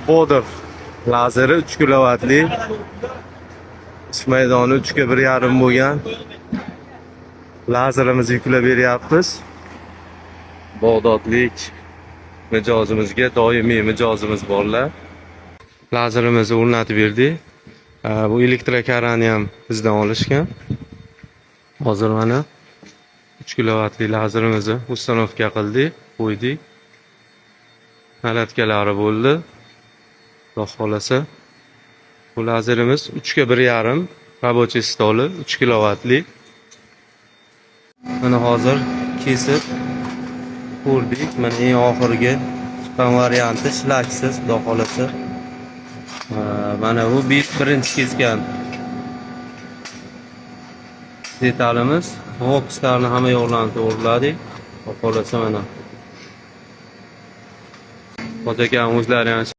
Bodr lazeri 3 kilovatli. Ish maydoni 3 ga 1,5 bo'lgan. Lazerimizni yuklab beryapmiz. Bag'dodlik mijozimizga, doimiy mijozimiz borlar. Lazerimizni o'rnatib berdik. Bu elektrokarani ham bizdan olishgan. Hozir mana 3 kilovatli lazerimizni установка qildik, qo'ydik. Наладка lari bo'ldi. Xudo xolasa. Bu lazerimiz 3 ga 1,5, рабочий stoli 3 kilovatli. Mana hozir kesib ko'rdik. Mana eng oxirgi chiqqan varianti shlaksiz, xudo xolasa. Mana bu birinchi kesgan detalimiz. Vokslarni hamma yoqlarini to'g'irladik. Xudo xolasa mana. Hoji akam o'zlari ham